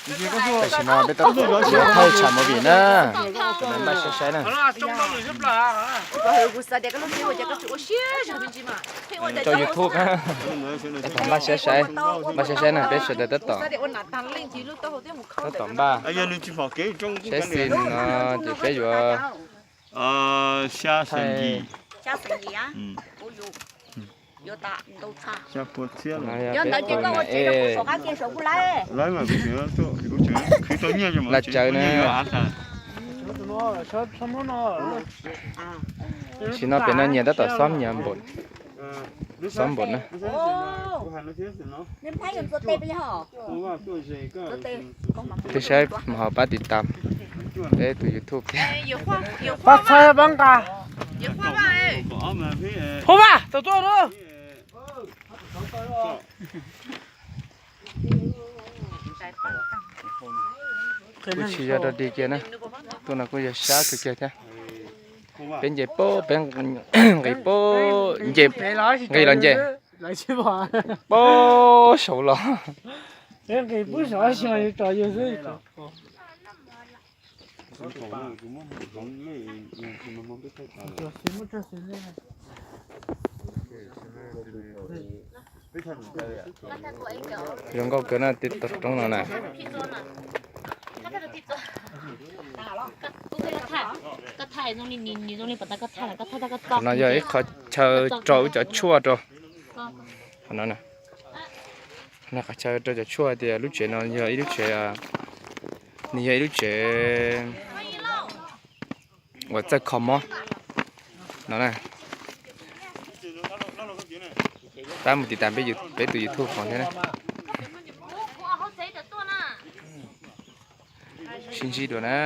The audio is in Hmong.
Tam sim no peb tab tom thaij tshav movie na, npaj siab saib na. Rau YouTube, tab tom npaj siab saib, npaj siab saib na, peb sawv daws tab tom, tab tom npaj saib xis no ces peb yuav thaij. Laj tsawv na. Tam sim no pem no nyias tab tom xob nyias npaum, xob npaum na. Twb saib mus ho pab tiv tam peb tus YouTube thiab. Pab txhawb pab nqa. Pub vaj tau tuaj na. Kuj tsis yog dog dig kiag na, tuaj no kuj yog sab kawg kiag thiab. Peb nce pab, peb nqis pab, nce, nqis los nce pab saud los. Zoo nkauj kawg na, tej toj roob no na. Qhov no yog ib qho chaw rau wb cov tshuaj rau. Qhov no, qhov chaw rau cov tshuaj tias lub tsev no yog ib lub tsev, nws yog ib lub tsev uas txawj kho mob no na. Pab mus tiv tam peb tus YouTube no thiab na. Sib ntsib dua na.